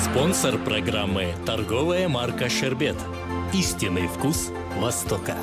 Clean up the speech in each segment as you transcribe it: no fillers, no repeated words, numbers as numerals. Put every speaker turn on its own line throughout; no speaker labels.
Sponsor programmı, torgovaya marka Şerbet. İstinıy vkus Vostoka.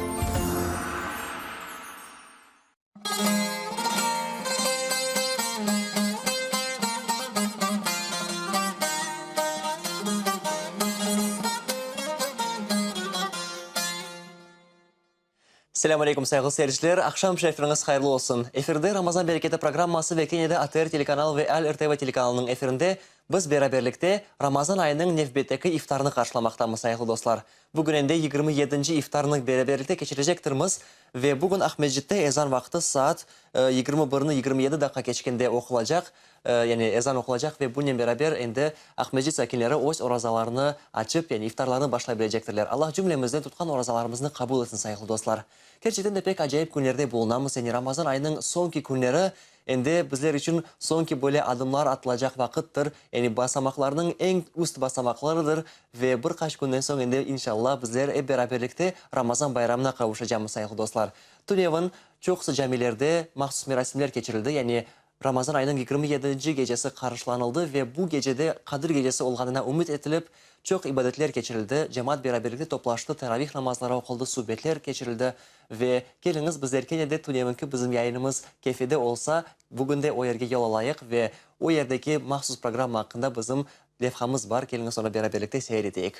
Selâm aleykum, sayğılı seyirciler! Aqşam şerifleriñiz hayırlı olsun! Efirde Ramazan bereketi programması ve kene de ATR telekanalı ve Al RTV telekanalınıñ efirinde biz beraberlikte Ramazan ayınıñ nevbetteki iftarını qarşılamaqtamız, sayğılı dostlar. Bugün endi yigirmi yedinci iftarnı beraberlikte keçirecektirmiz ve bugün Aqmescitte ezan vaqtı saat yigirmi birni yigirmi yedi daqqa keçkende oqulacaq, yani ezan oqulacaq ve bunen beraber endi Aqmescit sakinleri öz orazalarını açıp, yani iftarlarını başlay bilecektirler. Allah cümlemizden tutqan orazalarımıznı qabul etsin, sayğılı dostlar. Kerçekten de pek acayip künlerde bulunamız, yani Ramazan ayınıñ soñki künleri endi bizler içün soñki böyle adımlar atılacaq vaqıttır, yani basamaqlarnıñ eñ üst basamaqlarıdır ve bir qaç künden soñ endi inşallah bizler ep beraberlikte Ramazan bayramına qavuşacamız, sayğılı dostlar. Tünevin çoqusı camilerde mahsus merasimler keçirildi, yani Ramazan ayınıñ yigirmi yedinci gecesi qarşılanıldı ve bu gecede Qadir gecesi olğanına ümüt etilip, çoq ibadetler keçirildi, cemaat beraberlikte toplaştı, teravih namazları oquldı, subetler keçirildi. Ve keliñiz, bizler kene de tünevinki bizim yayınımız Kefede olsa, bugün de o yerge yol alayıq ve o yerdeki mahsus programma aqqında bizim levhamız bar, keliñiz onı beraberlikte seyir eteyik.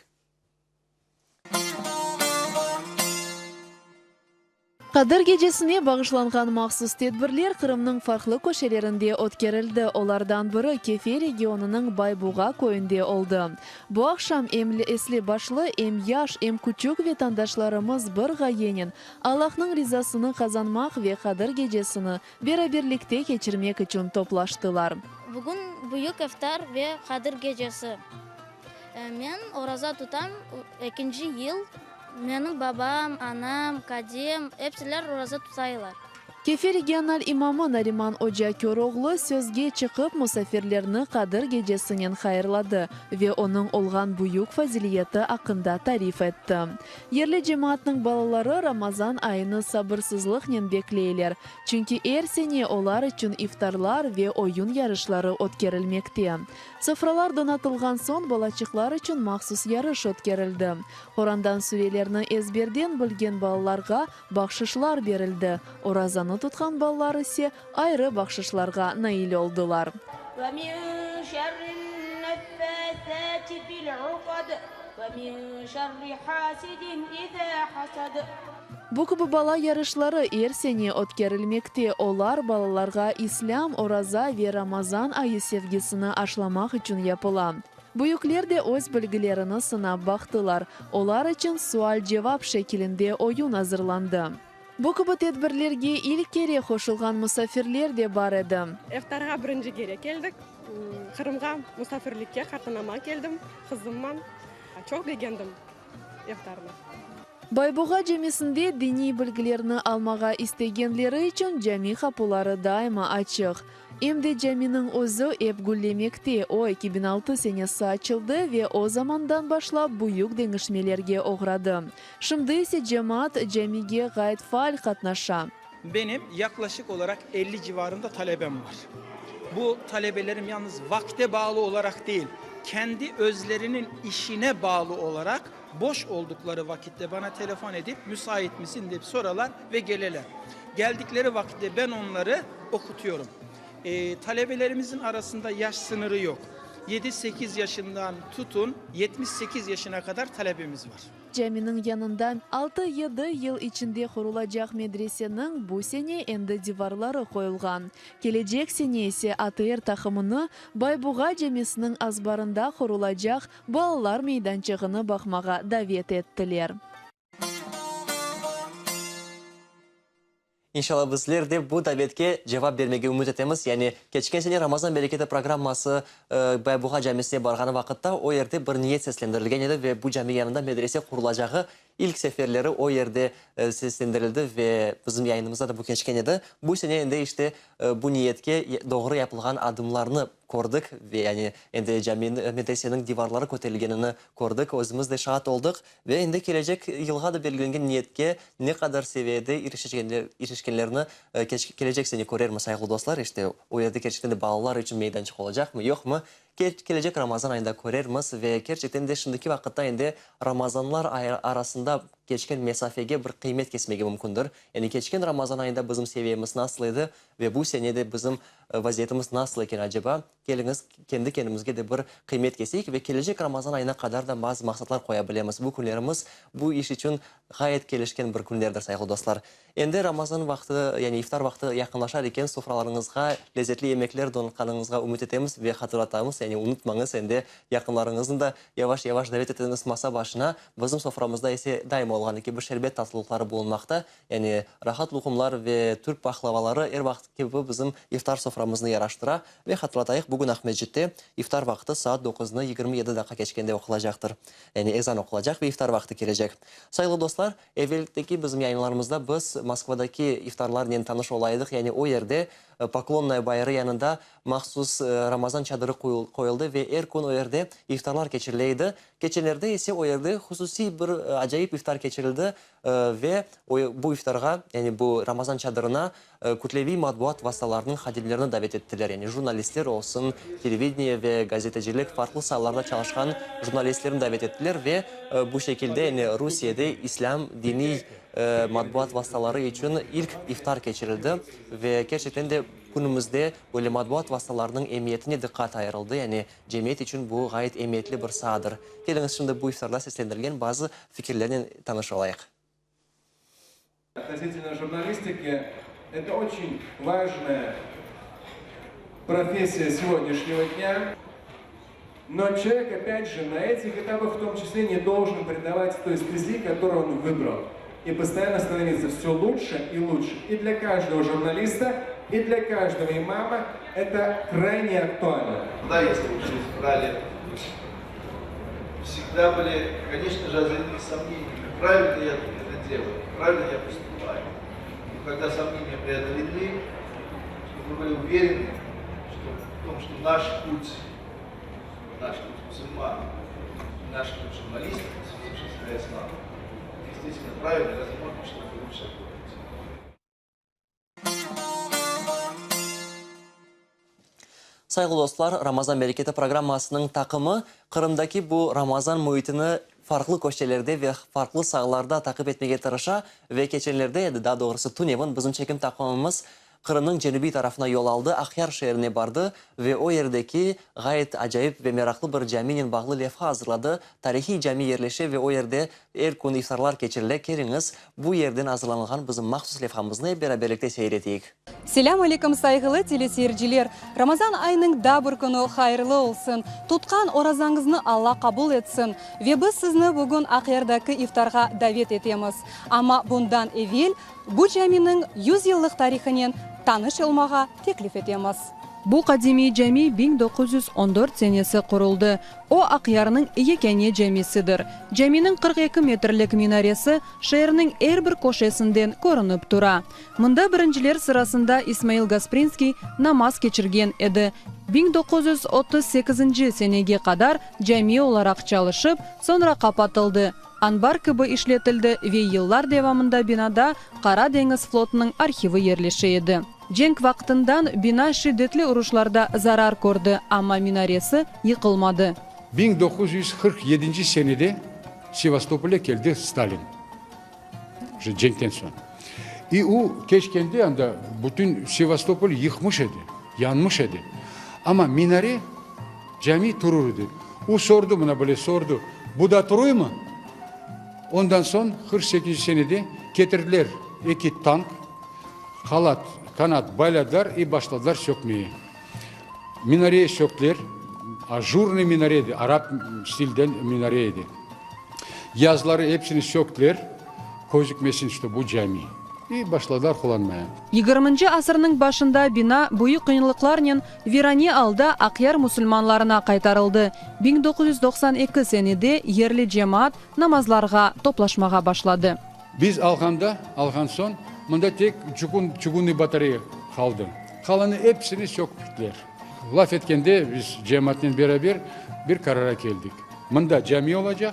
Qadir gecesine bağışlanğan mahsus tedbirler Qırımnıñ farqlı köşelerinde ötkerildi. Olardan biri Kefe regionınıñ Baybuğa köyünde oldı. Bu aqşam em esli-başlı, em yaş, em küçük vetandaşlarımız bir ğayenen Allahnıñ rizasını qazanmaq ve Qadir gecesini beraberlikte keçirmek içün toplaştılar.
Bugün büyük iftar ve Qadir gecesi. Men oraza tutam ekinci yıl. Menim babam, anam, kadem, epsiler oraza tutaylar.
Kefe regional imamı Nariman oca Köroğlu sözge çıqıp, musafirlerni Qadir gecesinen hayırladı ve onıñ olğan büyük faziliyeti aqqında tarif etti. Yerli cemaatnıñ balaları Ramazan ayını sabırsızlıqnen bekleyler, çünki er sene olar içün iftarlar ve oyun yarışları ötkerilmekte. Sofralar donatılğan soñ balaçıqlar içün mahsus yarış ötkerildi. Qurandan surelerni ezberden bilgen balalarğa bahşışlar berildi, orazanı tutqan balalar ise ayrı bahşışlarğa nail oldılar.
Ve min şerri'n-neffâsâti fil-uqad, ve min şerri hasidin izâ hasad.
Bu kibi bala yarışları er sene ötkerilmekte, olar balalarğa İslâm, oraza ve Ramazan ayı sevgisini aşlamaq içün yapıla. Büyükler de öz bilgilerini sınap baqtılar, olar içün sual-cevap şekilinde oyun azırlandı. Bu kibi tedbirlerge ilk kere qoşulğan musafirler de bar edi.
Eftarğa birinci kere keldik. Qırımğa musafirlikke qartanama keldim, qızımman. Çoq begendim eftarnı.
Baybuğa camisinde diniy bilgilerni almağa istegenleri içün cami qapuları daima açıq. Em de caminiñ özü ep güllemekte, o, 2006 senesi açıldı ve o zamandan başlap büyük deñişmelerge oğradı. Şimdi ise cemaat camige ğayet faal qatnaşa.
Benim yaklaşık olarak elli civarında talebem var. Bu talebelerim yalnız vakte bağlı olarak değil, kendi özlerinin işine bağlı olarak boş oldukları vakitte bana telefon edip müsait misin dep soralar ve geleler. Geldikleri vakitte ben onları okutuyorum. Talebelerimizin arasında yaş sınırı yok. Yedi-sekiz yaşından tutun 78 yaşına kadar talebemiz var.
Caminiñ yanında altı-yedi yıl içinde qurulacaq medreseniñ bu sene endi divarları qoyulğan. Kelecek sene ise ATR taqımını Baybuğa camisiniñ azbarında qurulacaq balalar meydançığını baqmağa davet ettiler.
İnşallah bizler de bu davetke cevap bermege ümüt etemiz. Yani keçken sene Ramazan bereketi programması Baybuğa camisine barğanı vaqıtta o yerde bir niyet seslendirilgen edi ve bu cami yanında medrese qurulacağı ilk seferleri o yerde seslendirildi ve bizim yayınımızda da bu keçken edi. Bu sene endi işte bu niyetke doğru yapılğan adımlarnı kördik ve yani endi cami medreseniñ divarları köterilgenini kördik, özümiz de şaat oldıq. Ve endi kelecek yılğa da belgilengen niyetke ne qadar seviyede irişkenlerini kelecek sene körermiz, sayğılı dostlar. İşte, o yerde kerçekten de balalar içün meydançıq olacaqmı, yoqmı? Kelecek Ramazan ayında körermiz ve kerçekten de şimdiki vaqıtta endi Ramazanlar arasında keçken mesafege bir qıymet kesmege mümkündir. Yani keçken Ramazan ayında bizim seviyemiz nasıl edi ve bu sene de bizim vaziyetimiz nasıl eken aceba? Keliñiz, kendi kendimizge de bir qıymet keseyik ve kelecek Ramazan ayına qadar da bazı maqsatlar qoya bilemiz. Bu künlerimiz bu iş içün ğayet kelişken bir künlerdir, sayğılı dostlar. Endi Ramazan vaqtı, yani iftar vaqtı yaqınlaşar eken, sofralarıñızğa lezetli yemekler donatqanıñızğa ümüt etemiz ve hatırlatamız, yani unutmañız, endi yaqınlarıñıznı da yavaş-yavaş davet etiñiz masa başına. Bizim soframızda ise daima olğanı kibi şerbet tatlılıqları bulunmaqta, yani rahat luqumlar ve türk paqlavaları er vaqıt kibi bizim iftar soframıznı yaraştıra. Ve hatırlatayıq, bugün Aqmescitte iftar vaqtı saat doquznı 27 daqqa keçkende oqulacaqtır, yani ezan oqulacaq ve iftar vaqtı kelecek. Sayğılı dostlar, Evelteki bizim yayınlarımızda biz Moskvadaki iftarlarnen tanış ola edik, yani o yerde Poklonnaya bayırı yanında mahsus Ramazan çadırı qoyuldı ve er kün o yerde iftarlar keçirile edi. Keçenlerde ise o yerde hususiy bir acayip iftar keçirildi ve bu iftarğa, yani bu Ramazan çadırına kütleviy matbuat vastalarınıñ hadimlerini davet ettiler, yani jurnalistler olsun, televideniye ve gazetecilik farqlı saalarda çalışqan jurnalistlerni davet ettiler ve bu şekilde, yani Rusiyede islâm diniy matbuat vastaları içün ilk iftar keçirildi ve kerçekten de künümizde böyle matbuat vastalarınıñ emiyetine diqqat ayırıldı, yani cemiyet içün bu ğayet emiyetli bir saadır. Keliñiz şimdi bu iftarda seslendirilgen bazı fikirlernen tanış olayıq.
Относительно журналистики, это очень важная профессия сегодняшнего дня. Но человек, опять же, на этих этапах в том числе не должен предавать той стези, которую он выбрал. И постоянно становиться все лучше и лучше. И для каждого журналиста, и для каждого имама это крайне актуально.
Да, если вы избрали, всегда были, конечно же, озарены сомнениями, правильно я это делаю, правильно я поступаю. И когда сомнения преодолены, чтобы мы были уверены что, в том, что наш путь, наш путь мусульман, наш путь журналистов, посвятивших себя исламу, действительно правильный, разве можно что-то лучше выбрать?
Sayğılı dostlar, Ramazan bereketi programmasınıñ taqımı Qırımdaki bu Ramazan müitini farqlı köşelerde ve farqlı sağlarda taqip etmege tırışa ve keçenlerde, ya da daa doğrusı tünevin bizim çekim taqımımız Qırımnıñ cenübiy tarafına yol aldı, Aqyar şeerine bardı ve o yerdeki ğayet acayip ve meraqlı bir caminen bağlı levha azırladı. Tarihiy cami yerleşe ve o yerde er kün iftarlar keçirile. Keliñiz, bu yerden azırlanılğan bizim mahsus levhamıznı ep beraberlikte seyir eteyik.
Selâm aleyküm, sayğılı teleseyirciler! Ramazan ayınıñ daa bir künü hayırlı olsun! Tutqan orazañıznı Alla qabul etsin! Ve biz sizni bugün Aqyardaki iftarğa davet etemiz. Amma bundan evel Bu caminiñ yüzyıllıq tarihınen tanış olmağa teklif etemiz. Bu qadimiy cami 1914 senesi quruldı. O, Aqyarnıñ yekâne camisidir. Caminiñ 42 metrlik minaresi şeerniñ er bir köşesinden körünip tura. Mında birinciler sırasında İsmail Gasprinskiy namaz keçirgen edi. 1938-nci senege qadar cami olaraq çalışıp, soñra qapatıldı. Anbar kibi işletildi ve yıllar devamında binada Qara deñiz flotunıñ arhivi yerleşe edi. Cenk vaqtından bina şiddetli uruşlarda zarar kördi, amma minaresi yıqılmadı.
1947 senede Sevastopolge keldi Stalin, uje cenkten soñ. İ u keçkende anda bütün Sevastopol yıqmış edi, yanmış edi. Amma minare, Cami turur edi. U sordı, mına böyle sordı, Bu da turuymı? Ondan soñ, 48 senede ketirdiler eki tank, halat, kanat bayladılar i başladılar sökmeye. Minareye söktiler, ajurnıy minare edi, arap stilden minare edi. Yazıları epsini söktiler, közükmesin, şto bu cami. İ başladılar qullanmaya.
Yigirminci asırnıñ başında bina büyük qıyınlıqlarnen virane alda Aqyar musulmanlarına qaytarıldı. 1992 senede yerli cemaat namazlarğa toplaşmağa başladı.
Biz alğanda, alğan soñ, mında tek çugun, çugunnıy batareya qaldı. Qalanı episini söktüler. Laf etkende biz cemaatnen beraber bir qarara keldik. Mında cami olacaq,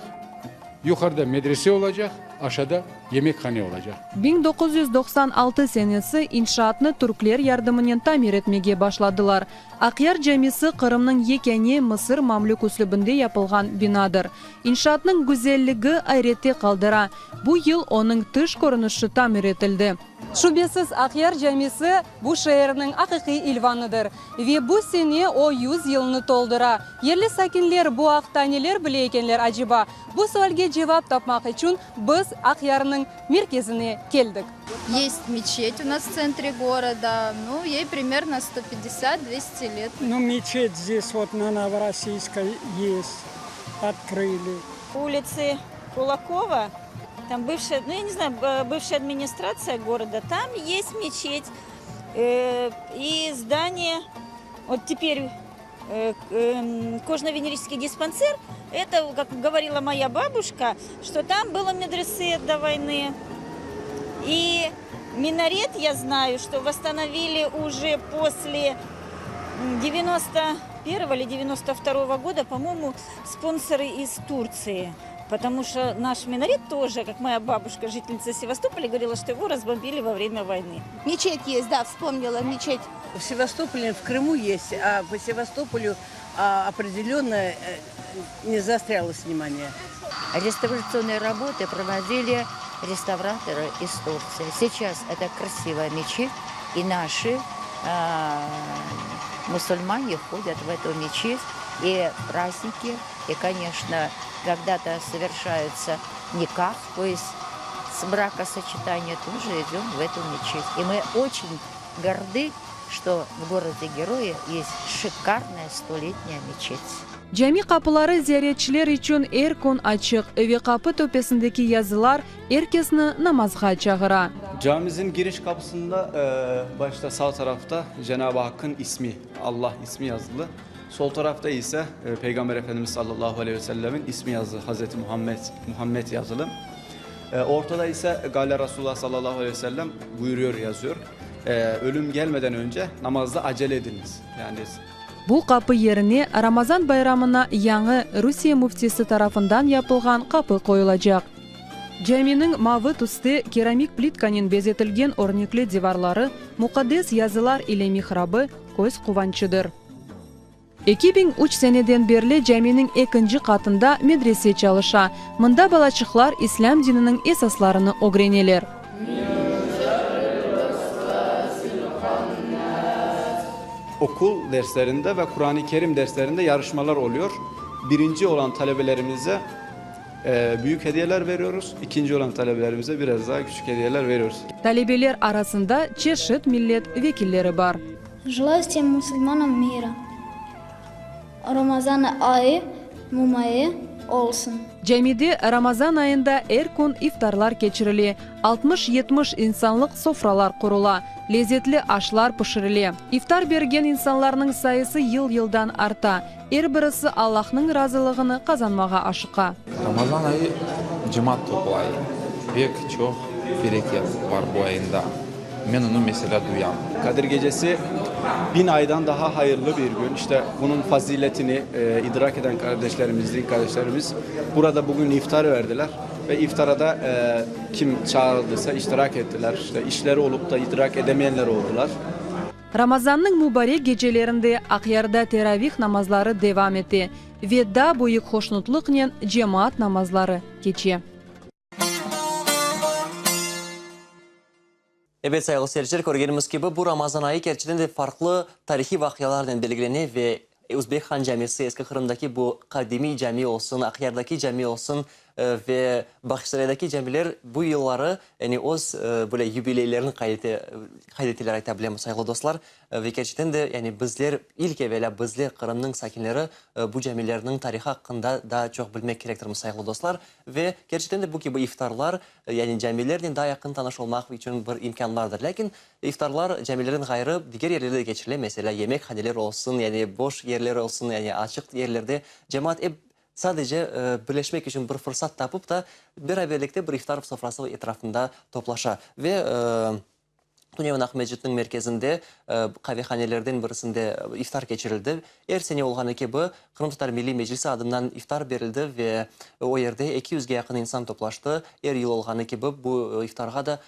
yuqarıda medrese olacaq. Aşağıda yemekhane olacaq.
1996 senesi inşaatnı türkler yardımınen tamir etmege başladılar. Aqyar camisi Qırımnıñ yekâne Mısır mamlük üslübinde yapılğan binadır. İnşaatnıñ güzelligi ayrette qaldıra. Bu yıl onıñ tış körünişi tamir etildi. Şübesiz, Aqyar camisi bu şeerniñ aqiqiy ilvanıdır. Ve bu sene o yüz yılını toldura. Yerli sakinler bu aqta neler bile ekenler, aceba? Bu sualge cevap tapmaq içün biz Aqyarnıñ merkezine keldik.
Есть мечеть у нас в центре города, ну, ей примерно 150-200 лет.
Ну, мечеть здесь вот на Новороссийской есть, открыли.
Улицы Кулакова, там бывшая, ну, я не знаю, бывшая администрация города, там есть мечеть и здание, вот теперь кожно-венерический диспансер, это, как говорила моя бабушка, что там было медресе до войны. И минарет, я знаю, что восстановили уже после 91 или 92 года, по-моему, спонсоры из Турции. Потому что наш минарет тоже, как моя бабушка, жительница Севастополя, говорила, что его разбомбили во время войны.
Мечеть есть, да, вспомнила, мечеть.
В Севастополе, в Крыму есть, а по Севастополю а, определенно э, не заострялось внимание.
Реставрационные работы проводили реставраторы из Турции. Сейчас это красивая мечеть, и наши э, мусульмане ходят в эту мечеть и праздники, и, конечно, когда-то совершается никах, то есть с бракосочетания тоже идем в эту мечеть. И мы очень горды, что в городе-герое есть шикарная столетняя мечеть.
Cami qapıları ziyaretçiler içün er kün açıq ve qapı töpesindeki yazılar er kesni namazğa çağıra.
Camimizin giriş kapısında başta sağ tarafta Cenab-ı Hakk'ın ismi, Allah ismi yazılı. Sol tarafta ise Peygamber Efendimiz sallallahu aleyhi ve sellemin ismi yazılı, Hazreti Muhammed, Muhammed yazılı. Ortada ise Gale Rasulullah sallallahu aleyhi ve sellem buyuruyor yazıyor. Ölüm gelmeden önce namazda acele ediniz. Yani
Bu qapı yerine Ramazan bayramına yañı, Rusiye müftisi tarafından yapılğan qapı qoyulacaq. Caminiñ mavı tüste keramik plitkanen bezetilgen örnekli divarları, muqaddes yazılar ile mihrabı köz quvançıdır. 2003 seneden berli caminiñ ekinci qatında medrese çalışa, mında balaçıqlar islâm dininiñ esaslarını ögreneler.
Okul derslerinde ve Kur'an-ı Kerim derslerinde yarışmalar oluyor. Birinci olan talebelerimize büyük hediyeler veriyoruz, ikinci olan talebelerimize biraz daha küçük hediyeler veriyoruz.
Talebeler arasında çeşit millet vekilleri bar.
Желаю всем musulmanam mira. Ramazan ayı mumaye olsun.
Camide Ramazan ayında er kün iftarlar keçirile, altmış-yetmiş insanlıq sofralar qurula, lezetli aşlar pişirile. İftar bergen insanlarnıñ sayısı yıl-yıldan arta, er birisi Allahnıñ razılığını qazanmağa aşıqa.
Ramazan ayı cemaat toplay, pek çoq bereket bar bu ayında. Men onı meselâ duyam.
Kadir Gecesi bin aydan daha hayırlı bir gün. İşte bunun faziletini idrak eden kardeşlerimiz, din kardeşlerimiz burada bugün iftar verdiler ve iftara da kim çağırıldıysa iştirak ettiler. İşte işleri olup da idrak edemeyenler oldular.
Ramazannıñ mubarek gecelerinde Aqyarda teravih namazları devam ete ve daa büyük hoşnutlıqnen cemaat namazları keçe.
Ebet, sayğılı seyirciler, körgenimiz kibi, bu Ramazan ayı kerçekten de farqlı tarihiy vaqialarnen belgilene ve Özbek han camisi, Eski Qırımdaki bu qadimiy cami olsun, Aqyardaki cami olsun ve Bağçasaraydaki camiler bu yılları, yani öz böyle yubileylerini qayd ete, qayd eteler ayta bilemiz, sayğılı dostlar. Ve kerçekten de, yani bizler, ilk evelâ bizler, Qırımnıñ sakinleri, bu camilerniñ tarihı aqqında daa çoq bilmek kerektirmiz, sayğılı dostlar. Ve kerçekten de bu kibi iftarlar, yani camilernen daa yaqın tanış olmaq içün bir imkânlardır. Lâkin iftarlar camilerden ğayrı diger yerlerde de keçirile, meselâ, yemekhaneler olsun, yani boş yerler olsun, yani açıq yerlerde cemaat ep sadece birleşmek içün bir fırsat tapıp da, beraberlikte bir iftar sofrası etrafında toplaşa. Ve. Tünevin Aqmescitniñ merkezinde qavehanelerden birisinde iftar keçirildi. Er sene olğanı kibi, Qırımtatar Milliy Meclisi adından iftar berildi ve o yerde eki yüzge yaqın insan toplaştı. Er yıl olğanı kibi, bu iftarğa da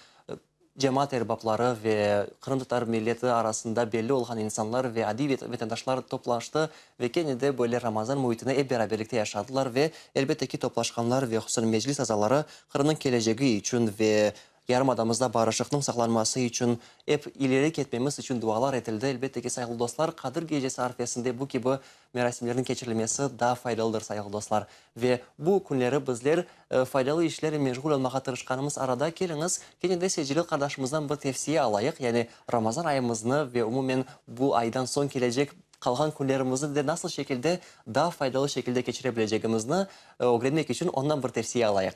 cemaat erbapları ve qırımtatar milleti arasında belli olğan insanlar ve adiy vatandaşlar toplaştı ve kene de böyle Ramazan müitini ep beraberlikte yaşadılar ve, elbette ki, toplaşqanlar ve hususan Meclis azaları Qırımnıñ kelecegi içün ve Yarımadamızda barışıqnıñ saqlanması içün, ep ileri ketmemiz içün dualar etildi. Elbette ki, sayğılı dostlar, Qadir gecesi arfesinde bu kibi merasimlerniñ keçirilmesi daa faydalıdır, sayğılı dostlar. Ve bu künleri bizler faydalı işlerle meşğul olmağa tırışqanımız arada, keliñiz, kene de Seyitcelil qardaşımızdan bir tevsiye alayıq, yani Ramazan ayımıznı ve umumen bu aydan soñ kelecek qalğan künlerimizni de nasıl şekilde daa faydalı şekilde keçire bilecegimizni ögrenmek içün ondan bir tevsiye alayıq.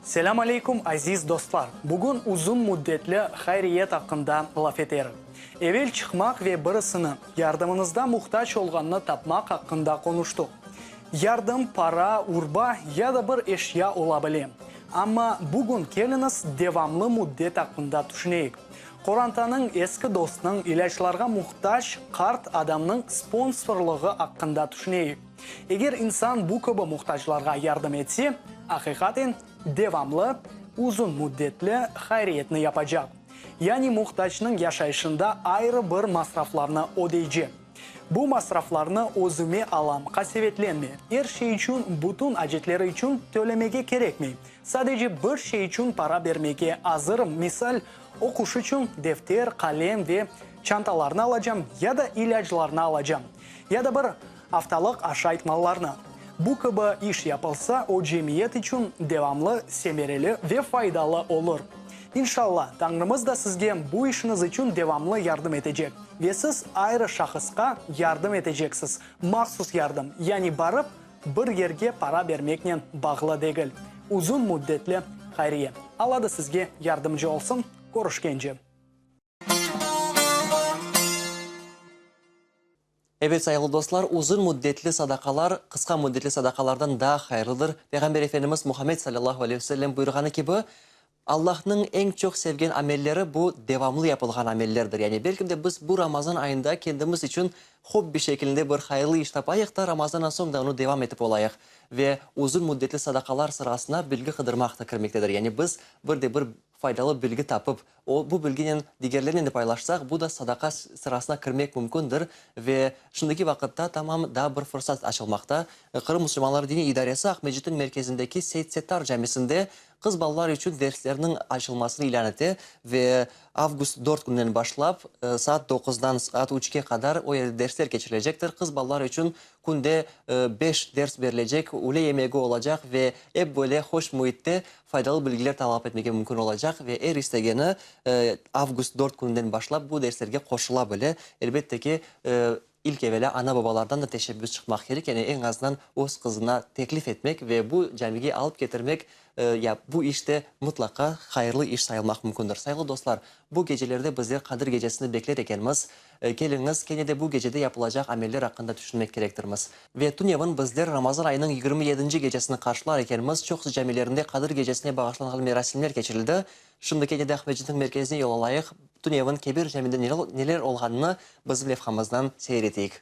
Selâm aleyküm, aziz dostlar! Bugün uzun müddetli hayriyet aqqında laf eterik. Evel çıqmaq ve birisini, yardımıñızda muhtac olğannı tapmaq aqqında qonuştıq. Yardım, para, urba ya da bir eşya ola bile. Amma bugün keliñiz devamlı müddet aqqında tüşüneyik. Qorantanıñ, eski dostnıñ, ilâclarğa muhtac qart adamnıñ sponsorlığı aqqında tüşüneyik. Eger insan bu kibi muhtaclarğa yardım etse, aqiqaten, devamlı, uzun müddetli hayriyetni yapacaq. Yani muhtacnıñ yaşayışında ayrı bir masraflarnı ödeycek. Bu masraflarnı özüme alam, qasevetlenme. Er şey içün, bütün acetleri içün tölemege kerekmey. Sadece bir şey içün para bermege azırım, misal, oquş içün defter, qalem ve çantalarnı alacam ya da ilâclarnı alacam, ya da bir aftalıq aşayt mallarnı. Bu kibi iş yapılsa, o cemiyet içün devamlı, semereli ve faydalı olur. İnşalla, Tañrımız da sizge bu işiñiz içün devamlı yardım etecek ve siz ayrı şahısqa yardım eteceksiz, mahsus yardım, yani barıp, Bir yerge para bermeknen bağlı degil. Uzun müddetli hayriye. Alla da sizge yardımcı olsun. Körüşkence.
Ebet, sayğılı dostlar, uzun müddetli sadaqalar qısqa müddetli sadaqalardan daa hayırlıdır. Peyğamber Efendimiz Muhammed salâllahu aleyhi ve sellem buyurğanı kibi, Allahnıñ eñ çoq sevgen amelleri bu devamlı yapılğan amellerdir. Yani belkim de biz bu Ramazan ayında kendimiz içün hobbi şekilinde bir hayırlı iş tapayıq da, Ramazandan soñ da onı devam etip olayıq. Ve uzun müddetli sadaqalar sırasına bilgi qıdırmaq da kirmektedir. Yani biz bir de bir faydalı bilgi tapıp, o bu bilginen digerlernen de paylaşsaq, bu da sadaqa sırasına kirmek mümkündir. Ve şimdiki vaqıtta tamam daa bir fırsat açılmaqta. Qırım musulmanları diniy idaresi Aqmescitniñ merkezindeki Seyt Settar camisinde Qız balalar içün derslerniñ açılmasını ilân ete ve avgust dört künden başlap saat doquzdan saat üçke qadar o yerde dersler keçirilecektir. Qız balalar içün künde beş ders berilecek, üle yemegi olacaq ve ep böyle hoş müitte faydalı bilgiler talap etmege mümkün olacaq ve er istegeni avgust dört künden başlap bu derslerge qoşula bile. Elbette ki, İlk evelâ ana-babalardan da teşebbüs çıqmaq kerek, yani eñ azından öz qızına teklif etmek ve bu camige alıp ketirmek, ya bu iş de mıtlaqa hayırlı iş sayılmaq mümkündir. Sayğılı dostlar, bu gecelerde bizler Qadir gecesini bekler ekenmiz, keliñiz, kene de bu gecede yapılacaq ameller aqqında tüşünmek kerektirmiz. Ve tünevin bizler Ramazan ayınıñ 27-nci gecesini qarşılar ekenmiz, çoqusı camilerinde Qadir gecesine bağışlanğan merasimler keçirildi. Şimdi kene de Aqmescitniñ merkezine yol alayıq, tünevin Kebir camide neler olğanını bizim levhamızdan seyir eteyik.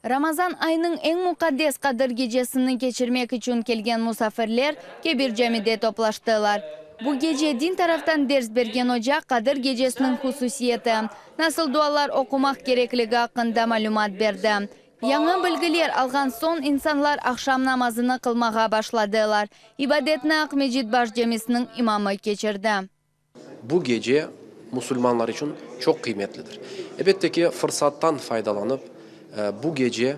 Ramazan ayınıñ eñ muqaddes Qadir gecesini keçirmek içün kelgen musafirler Kebir camide toplaştılar. Bu gece din taraftan ders bergen oca Qadir gecesiniñ hususiyeti, nasıl dualar oqumaq kerekligi aqqında malümat berdi. Yañı bilgiler alğan soñ insanlar aqşam namazını qılmağa başladılar. İbadetni Aqmescit baş camisiniñ imamı keçirdi.
Bu gece musulmanlar içün çoq qıymetlidir. Elbette ki, fırsattan faydalanıp, bu gece,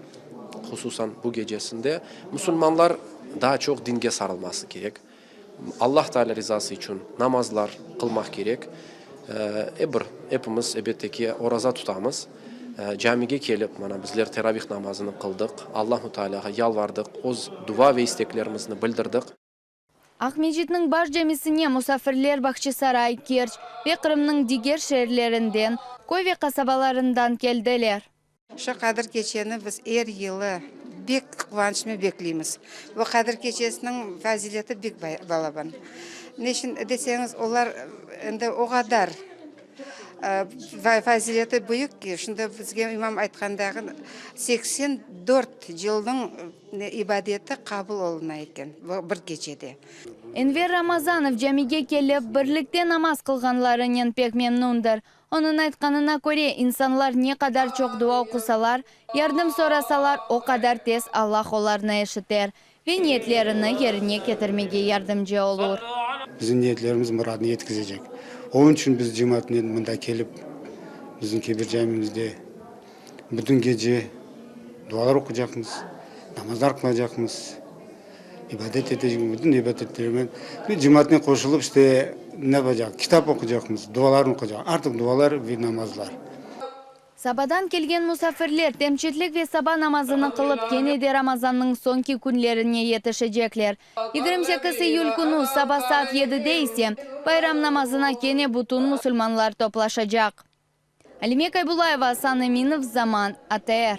hususan bu gecesinde musulmanlar daa çoq dinge sarılması kerek. Allah Teala rizası içün namazlar qılmaq kerek. E bir, epimiz, elbette ki, oraza tutamız. Camige kelip, mana, bizler teravih namazını qıldıq, Allahu Tealağa yalvardıq, öz dua ve isteklerimizni bildirdik.
Aqmescitniñ baş camisine musafirler Bağçasaray, Kerç ve Qırımnıñ diger şeerlerinden, köy ve qasabalarından keldiler.
Şu Qadir keçeni biz er yılı. bek quvançnen bekleymiz. Bu Qadir gecesiniñ fazileti bek balaban. Ne içün deseñiz, olar endi o qadar fazileti büyük ki, şunda bizge imam aytqandağı 84 yılnıñ ibadeti qabul oluna eken bu bir gecede.
Enver Ramazanov camige kelip, birlikte namaz qılğanlarınen pek memnundır. Onıñ aytqanına köre, insanlar ne qadar çoq dua oqusalar, yardım sorasalar, o qadar tez Allah olarnı eşiter ve niyetlerini yerine ketirmege yardımcı olur.
Bizim niyetlerimiz muradına yetkizecek. Onıñ içün biz cemaatnen mında kelip, bizim Kebir camimizde bütün gece dualar oquycaqmız, namazlar qılacaqmız, ibadet etecekmiz, bütün ibadetlernen ve cemaatnen qoşulıp, işte, ne yapacaq, kitap oquycaqmız, dualarnı oquycaq, artıq dualar ve namazlar.
Sabadan kelgen musafirler temçitlik ve saba namazını qılıp, kene de Ramazannıñ soñki künlerine yetişecekler. 28 iyül künü saba saat yedide ise bayram namazına kene bütün musulmanlar toplaşacaq. Alime Kaybullayeva, Asan Eminov, Zaman, ATR.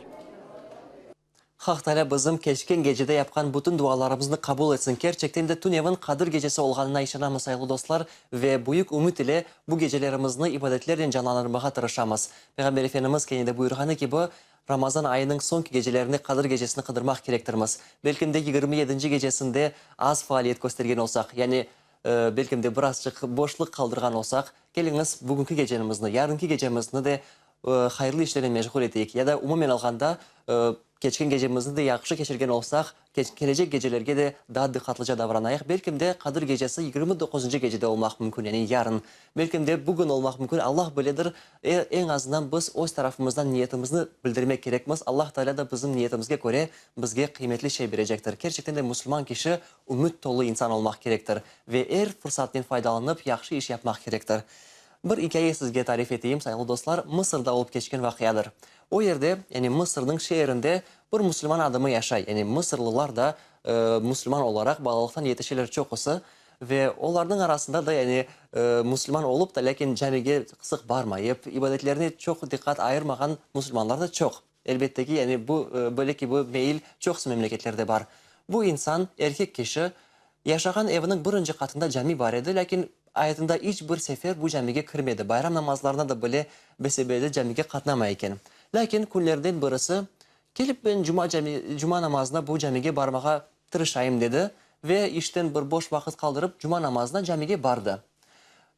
Haq Taalâ bizim keçken gecede yapqan bütün dualarımıznı qabul etsin. Kerçekten de tünevin Qadir gecesi olğanına işanamız, sayğılı dostlar, ve büyük ümüt ile bu gecelerimizni ibadetlernen canlandırmağa tırışamız. Peyğamber Efendimiz kene de buyurğanı kibi, Ramazan ayınıñ soñki gecelerinde Qadir gecesini qıdırmaq kerektirmiz. Belkim de yigirmi yedinci gecesinde az faaliyet köstergen olsaq, yani belkim de birazçıq boşluq qaldırğan olsaq, keliñiz bugünki gecenimizni, yarınki gecemizni de hayırlı işlernen meşğul eteyik ya da umumen alğanda, keçken gecemizni de yahşı keçirgen olsaq, kelecek gecelerge de daa diqqatlıca davranayıq. Belkim de Qadir gecesi 29-ncı gecede olmaq mümkün, yani yarın. Belkim de bugün olmaq mümkün, Allah biledir. Eñ azından biz öz tarafımızdan niyetimizni bildirmek kerekmiz, Allah Taalâ da bizim niyetimizge köre bizge qıymetli şey berecektir. Kerçekten de musulman kişi ümüt tolu insan olmaq kerektir ve er fırsatnen faydalanıp yahşı iş yapmaq kerektir. Bir ikâye sizge tarif eteyim, sayğılı dostlar, Mısırda olıp keçken vaqiadır. O yerde, yani Mısırnıñ şeerinde bir musulman adamı yaşay, yani mısırlılar da musulman olaraq balalıqtan yetişeler çoqusı ve olarnıñ arasında da yani musulman olıp da, lâkin camige sıq barmayıp, ibadetlerine çoq diqqat ayırmağan musulmanlar da çoq. Elbette ki, yani bu, böyle kibi meyil çoqusı memleketlerde bar. Bu insan, erkek kişi, yaşağan eviniñ birinci qatında cami bar edi, lâkin ayatında iç bir sefer bu camige kirmedi, bayram namazlarına da bile besebelli camige qatnamay eken. Lâkin künlerden birisi, kelip men cuma cami, cuma namazına bu camige barmağa tırışayım dedi ve işten bir boş vaqıt qaldırıp cuma namazına camige bardı.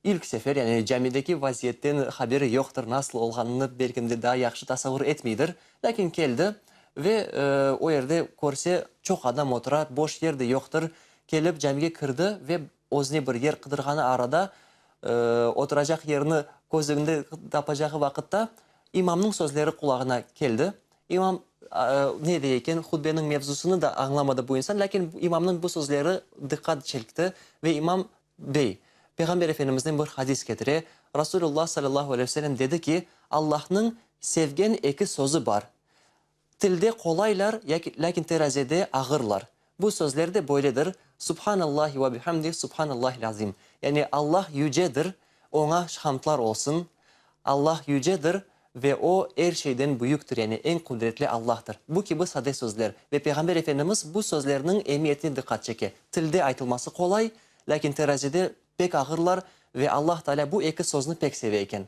İlk sefer, yani camideki vaziyetten haberi yoqtır, nasıl olğanını belkim de daa yahşı tasavur etmeydir, lâkin keldi ve o yerde körse, çoq adam otura, boş yer de yoqtır. Kelip camige kirdi ve özüne bir yer qıdırğanı arada, oturacaq yerini köz ögünde tapacağı vaqıtta, imamnıñ sözleri qulağına keldi. İmam ne dey eken, hutbeniñ mevzusını da añlamadı bu insan, lâkin imamnıñ bu sözleri diqqat çelkti ve imam Dey, Peyğamber Efendimizden bir hadis ketire, Rasulullah salâllahu aleyhi ve sellem dedi ki, Allahnıñ sevgen eki sözü bar, tilde qolaylar, lâkin terazede ağırlar. Bu sözler de böyledir, Subhanallahi ve bihamdih, Subhanallahil azim. Yani Allah yücedir, Oña hamdlar olsun, Allah yücedir ve O er şeyden büyüktir, yani eñ qudretli Allahtır. Bu kibi sade sözler. Ve Peyğamber Efendimiz bu sözlerniñ emiyetine diqqat çeke. Tilde aytılması qolay, lâkin terazide pek ağırlar ve Allah Taalâ bu eki sözni pek seve eken.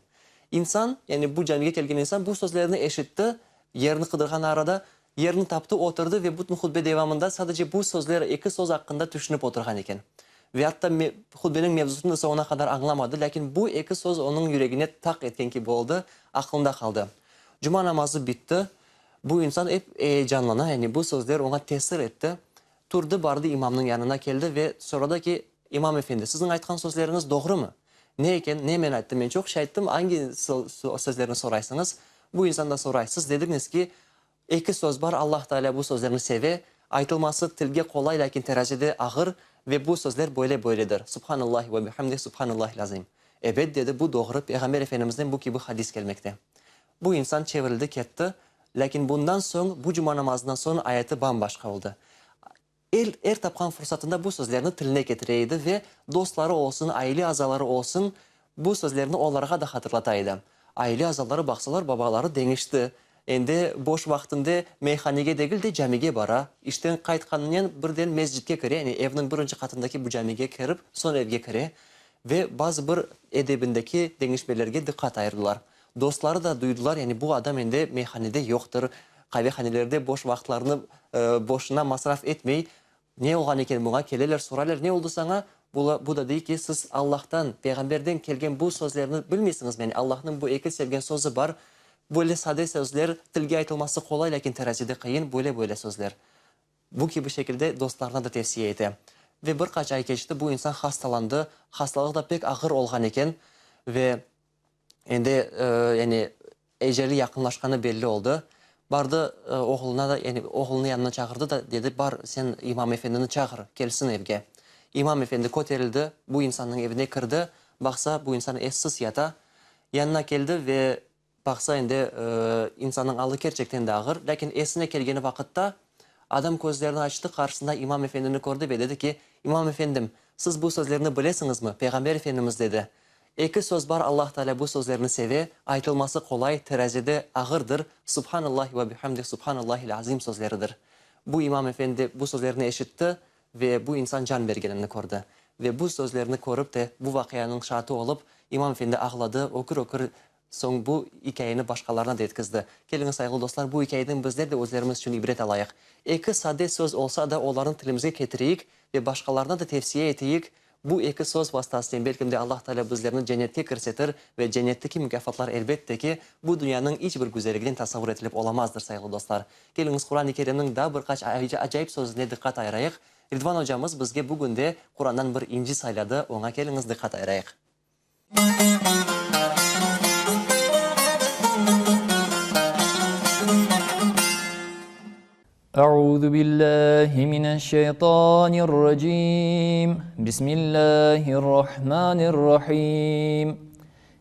İnsan, yani bu camige kelgen insan bu sözlerni eşitti, yerini qıdırğan arada, yerini taptı, oturdı ve bütün hutbe devamında sadece bu sözler, eki söz aqqında tüşünip oturğan eken. Ve atta hutbeniñ mevzusını da soñuna qadar añlamadı, lâkin bu eki söz onıñ yüregine taq etken kibi oldı, aqlında qaldı. Cuma namazı bitti, bu insan ep eyecanlana, yani bu sözler oña tesir etti. Turdı, bardı imamnıñ yanına keldi ve soradı ki, İmam efendi, siziñ aytqan sözleriñiz doğrumı? Ne eken, ne men ayttım, men çoq şey ayttım, angi sözlerni soraysıñız? Bu insan da soray, siz dediñiz ki, Eki söz bar, Allah Taalâ bu sözlerni seve, aytılması tilge qolay, lâkin terazide ağır ve bu sözler böyle-böyledir, Subhanallahi ve bihamdih, Subhanallahil azim. Ebet, dedi, bu doğru, Peyğamber Efendimizden bu kibi hadis kelmekte. Bu insan çevirildi, ketti, lâkin bundan soñ, bu cuma namazından soñ ayatı bam-başqa oldı. Er, er tapqan fursatında bu sözlerni tiline ketire edi ve dostları olsun, aile azaları olsun, bu sözlerni olarğa da hatırlata edi. Aile azaları baqsalar, babaları deñişti. Endi boş vaqtında meyhanege degil de, camige bara. İşten qaytqanınen birden mescitke kire, yani evniñ birinci qatındaki bu camige kirip, soñ evge kire. Ve bazı bir edebindeki deñişmelerge diqqat ayırdılar. Dostları da duydılar, yani bu adam endi meyhanede yoqtır, qavehanelerde boş vaqıtlarını boşuna masraf etmey. Ne olğan eken buña? Keleler, soraylar, ne oldı saña? Bu da dey ki, siz Allahtan, Peyğamberden kelgen bu sözlerni bilmeysiñizmi? Yani Allahnıñ bu eki sevgen sözü bar. Böyle sade sözler, tilge aytılması qolay, lâkin terazide qıyın, böyle-böyle sözler. Bu kibi şekilde dostlarına da tevsiye ete. Ve bir qaç ay keçti, bu insan hastalandı, hastalığı da pek ağır olğan eken ve endi, yani, eceli yaqınlaşqanı belli oldı. Bardı, oğluna da, yani, oğlunı yanına çağırdı da, dedi, bar, sen imam efendini çağır, kelsin evge. İmam efendi köterildi, bu insannıñ evine kirdi, baqsa, bu insan essiz yata. Yanına keldi ve Baqsa, endi insannıñ alı kerçekten de ağır. Lâkin esine kelgeni vaqıtta, adam közlerini açtı, qarşısında imam efendini kördi ve dedi ki, İmam efendim, siz bu sözlerni bilesiñizmi? Peyğamber Efendimiz dedi, Eki söz bar, Allah Teala bu sözlerni seve, aytılması qolay, terazide ağırdır, Subhanallahi ve bihamdih, Subhanallahil azim sözleridir. Bu imam efendi bu sözlerni eşitti ve bu insan can bergenini kördi. Ve bu sözlerni körip de, bu vaqianıñ şaatı olıp, imam efendi ağladı, ökür-ökür Soñ bu ikâyeni başqalarına da yetkizdi. Keliñiz, sayğılı dostlar, bu ikâyeden bizler de özlerimiz içün ibret alayıq. Eki sade söz olsa da, olarnı tilimizge ketireyik ve başqalarına da tevsiye eteyik. Bu eki söz vastasınen belkim de Allah Taalâ bizlerni cennetke kirsetir ve cennetteki mukâfatlar elbette ki, bu dünyanıñ iç bir güzelliginen tasavvur etilip olamazdır, sayğılı dostlar. Keliñiz, Quran-ı Kerimniñ daa bir qaç acayip sözüne diqqat ayırayıq. Ridvan ocamız bizge bugün de Qurandan bir inci sayladı, oña keliñiz diqqat ayırayıq.
Euzu billahi mineşşeytanirracim. Bismillahirrahmanirrahim.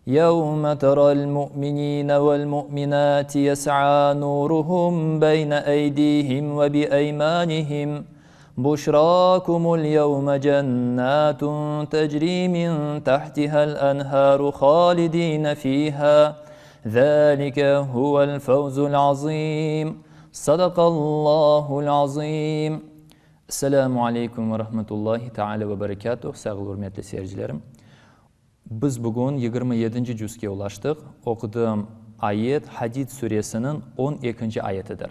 Yevme teral mu'minine vel mu'minati yes'a nuruhum beyne eydihim ve bi eymanihim. Buşrakumul yevme cennatun tecri min tahtiha'l enharu halidine fiha. Zalike huvel fevzul azim. Sadakallahul azim. Esselamu aleykum ve rahmetullahi teala ve berekatuh, sayğılı ürmetli seyircilerim. Biz bugün 27-nci cüzge ulaştıq. Oqudım ayet, Hadid suresiniñ on ekinci ayetidir.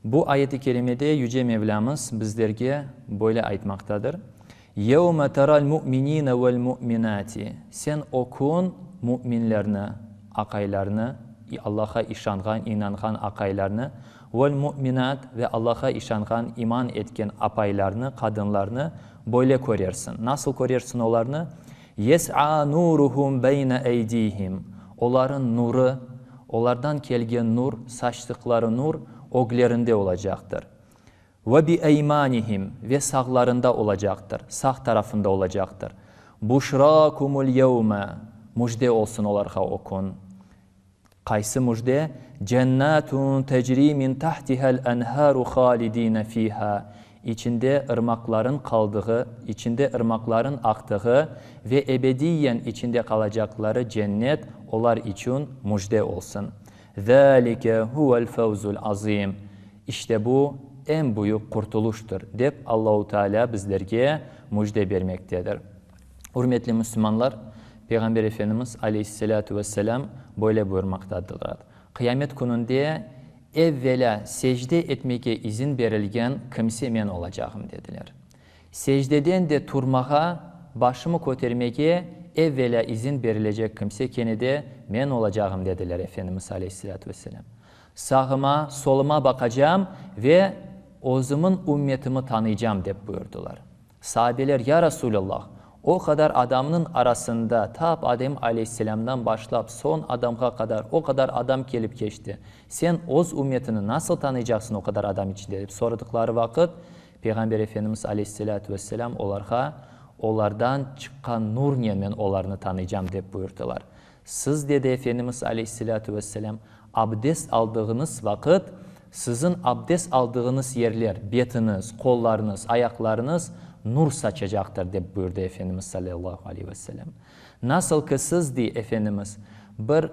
Bu ayet-i kerimede Yüce Mevlâmız bizlerge böyle aytmaqtadır, Yevme teral mu'minine vel mu'minati, Sen o kün müminlerni, aqaylarnı, Allah'a işanğan, inanğan aqaylarnı, vel mu'minat, ve Allah'a işanğan, iman etken apaylarnı, qadınlarnı böyle körersiñ. Nasıl körersiñ olarnı? Yes'a nuruhum beyne eydihim, olarıñ nurı, olardan kelgen nur, saçtıqları nur, öglerinde olacaqtır. Ve bi eymanihim, ve sağlarında olacaqtır, sağ tarafında olacaqtır. Buşrakumul yevme, müjde olsun olarğa o kün. Qaysı müjde? Cennatun tecri min tahtiha'l enharu halidine fiha, içinde ırmaqların qaldığı, içinde ırmaqların aqtığı ve ebediyen içinde qalacaqları cennet olar içün müjde olsun. Zalike huve'l fevzu'l azim, İşte bu, eñ büyük qurtuluştır, dep Allahu Teala bizlerge müjde bermektedir. Ürmetli müslümanlar, Peyğamber Efendimiz aleyhisselâtu vesselâm böyle buyurmaqtadırlar, Qıyamet kününde evvelâ secde etmege izin berilgen kimse men olacağım, dediler. Secdeden de turmağa, başımı kötermege evvelâ izin berilecek kimse kene de men olacağım, dediler Efendimiz aleyhisselâtu vesselâm. Sağıma, solıma baqacağım ve özümiñ ümmetimi tanıycam, dep buyurdılar. Saabeler, Ya Rasulâllah, o qadar adamnıñ arasında tap Adem aleyhisselâmdan başlap soñ adamğa qadar o qadar adam kelip keçti, sen öz ümmetini nasıl tanıycaqsıñ o qadar adam içinde? dep soradıqları vaqıt, Peyğamber Efendimiz aleyhisselâtu vesselâm olarğa, Olardan çıqqan nurnen men olarnı tanıycam, dep buyurdılar. Siz, dedi Efendimiz aleyhisselâtu vesselâm, abdest aldığıñız vaqıt, siziñ abdest aldığıñız yerler, betiñiz, qollarıñız, ayaqlarıñız nur saçacaqtır, dep buyurdı Efendimiz salâllahu aleyhi ve sellem. Nasıl ki siz, dey Efendimiz, bir.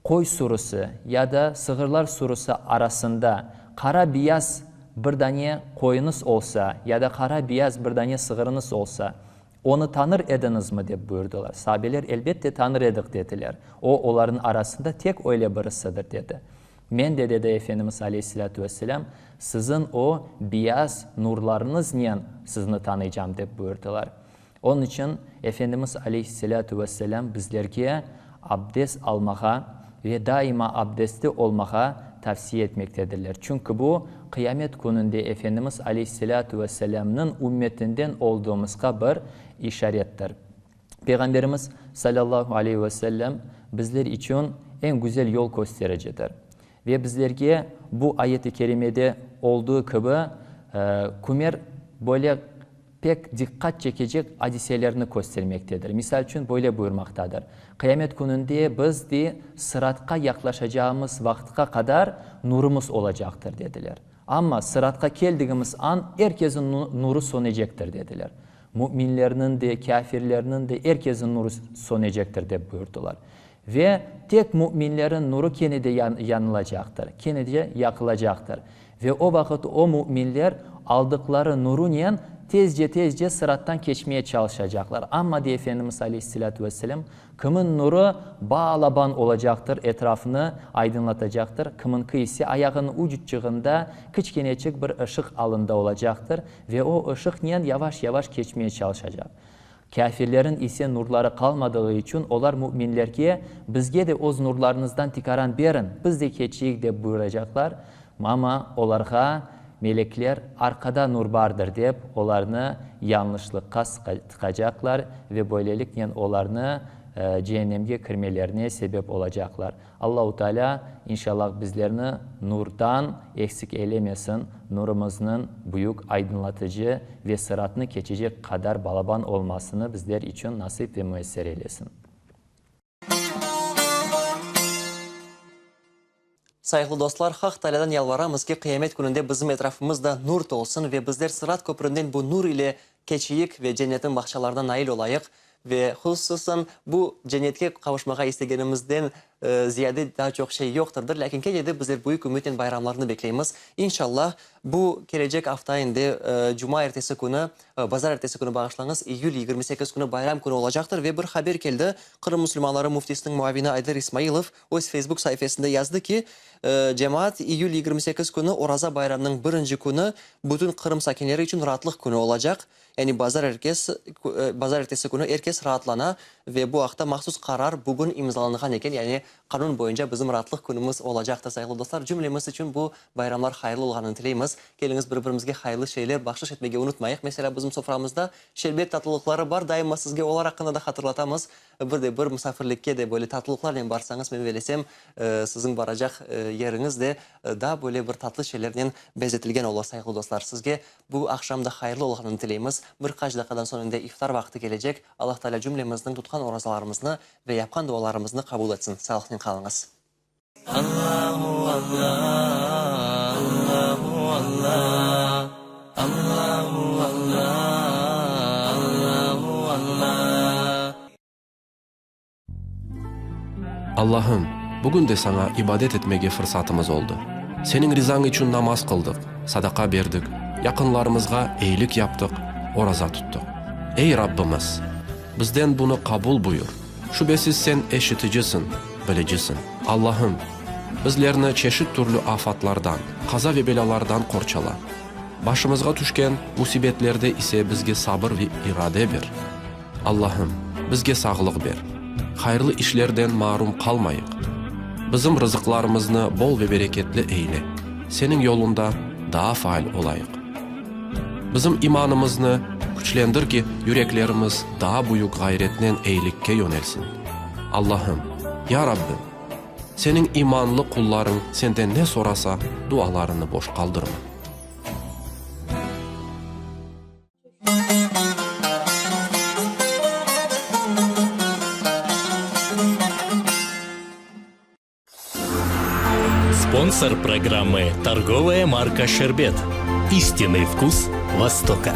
Qoy sürüsi ya da sığırlar sürüsi arasında qara-biyaz bir dane qoyuñız olsa ya da qara-biyaz bir dane sığırıñız olsa, onı tanır ediñizmi? dep buyurdılar. Sabeler, Elbette, tanır edik, dediler. O, olarnıñ arasında tek öyle birisidir, dedi. Men de, dedi Efendimiz aleyhisselâtu vesselâm, siziñ o biyaz nurlarıñıznen sizni tanıycam, dep buyurdılar. Onıñ içün Efendimiz aleyhisselâtu vesselâm bizlerge abdest almağa ve daima abdestli olmağa tavsiye etmektedirler. Çünki bu, Qıyamet kününde Efendimiz aleyhisselâtu vesselâmnıñ ümmetinden olduğımızğa bir işarettir. Peyğamberimiz salâllahu aleyhi ve sellem bizler içün eñ güzel yol köstericidir. Ve bizlerge bu ayet-i kerimede olduğı kibi, kümer böyle pek diqqat çekecek adiselerni köstermektedir. Misal içün, böyle buyurmaqtadır, Qıyamet kününde biz de sıratqa yaqlaşacağımız vaqıtqa qadar nurumız olacaqtır, dediler. Amma sıratqa keldigimiz an er kesin nuru sönecektir, dediler. Müminlerniñ de, kâfirlerniñ de, er kesin nuru sönecektir, dep buyurdılar. Ve tek müminlerin nuru kene de yanılacaqtır, kene de yaqılacaqtır. Ve o vaqıt o müminler aldıqları nurunen tezce-tezce sırattan keçmeye çalışacaqlar. Amma, dey Efendimiz aleyhisselâtu vesselâm, kimin nuru balaban olacaqtır, etrafını aydınlatacaqtır, kiminki ise ayağınıñ ucutçığında kiçkeneçik bir ışıq alında olacaqtır ve o ışıqnen yavaş-yavaş keçmeye çalışacaq. Kâfirlerin ise nurları qalmadığı içün olar müminlerge, Bizge de öz nurlarıñızdan tikaran beriñ, biz de keçeyik dep buyuracaqlar, amma olarğa melekler arqada nur bardır dep olarnı yañlışlıqqa tıqacaqlar ve böyleliknen olarnı ceennemge kirmelerine sebep olacaqlar. Allahu Teala, inşallah, bizlerni nurdan eksik eylemesin, nurumıznıñ büyük, aydınlatıcı ve sıratnı keçecek qadar balaban olmasını bizler içün nasip ve müesser eylesin.
Sayğılı dostlar, Haq Taalâdan yalvaramız ki, qıyamet kününde bizim etrafımız da nur tolsun ve bizler sırat köpründen bu nur ile keçeyik ve cennetniñ bağçalarına nail olayıq. Ve hususan bu cennetke qavuşmağa istegenimizden ziyade daa çoq şey yoqtırdır. Lâkin kene de bizler büyük ümütnen bayramlarnı bekleymiz. İnşallah, bu kelecek afta endi cuma ertesi künü, bazar ertesi künü bağışlañız, iyül 28 künü bayram künü olacaqtır. Ve bir haber keldi, Qırım musulmanları müftisiniñ muavini Ayder İsmailov öz Facebook saifesinde yazdı ki, cemaat, iyül 28 künü Oraza bayramınıñ birinci künü bütün Qırım sakinleri içün raatlıq künü olacaq. Yani bazar erkes, bazar ertesi künü er kes raatlana ve bu aqta mahsus qarar bugün imzalanğan eken, yani qanun boyunca bizim raatlıq künümiz olacaqtır, sayğılı dostlar. Cümlemiz içün bu bayramlar hayırlı olğanını tileymiz. Keliñiz, bir-birimizge hayırlı şeyler bahşış etmege unutmayıq. Meselâ, bizim soframızda şerbet tatlılıqları bar, daima sizge olar aqqında da hatırlatamız. Bir de bir musafirlikke de böyle tatlılıqlarnen barsañız, men belesem, siziñ baracaq yeriñiz de daa böyle bir tatlı şeylernen bezetilgen olur, sayğılı dostlar. Sizge Bu aqşam da hayırlı olğanını tileymiz. Bir qaç daqqadan soñ endi iftar vaqtı kelecek. Allah Taalâ cümlemizniñ tutqan orazalarımıznı ve yapqan dualarımıznı qabul etsin. Sağlıqnen qalıñız.
Allahu Allah, Allahu Allah, Allahu Allah, Allahu Allah.
Allahım, bugün de Saña ibadet etmege fırsatımız oldı. Seniñ rizañ içün namaz qıldıq, sadaqa berdik, yaqınlarımızğa eyilik yaptıq, oraza tuttıq. Ey, Rabbimiz! Bizden bunı qabul buyur. Şübesiz Sen eşiticisiñ, bilicisiñ. Allahım, bizlerni çeşit türlü afatlardan, qaza ve belâlardan qorçala. Başımızğa tüşken musibetlerde ise bizge sabır ve irade ber. Allahım, bizge sağlıq ber, hayırlı işlerden marum qalmayıq. Bizim rızıqlarımıznı bol ve bereketli eyle, Seniñ yolunda daa faal olayıq. Bizim imanımıznı küçlendir ki, yüreklerimiz daa büyük ğayretnen eyilikke yönelsin. Allahım, ya Rabbim, Seniñ imanlı qullarıñ Senden ne sorasa, dualarını boş qaldırma.
Спонсор программы торговая марка «Шербет». Истинный вкус Востока.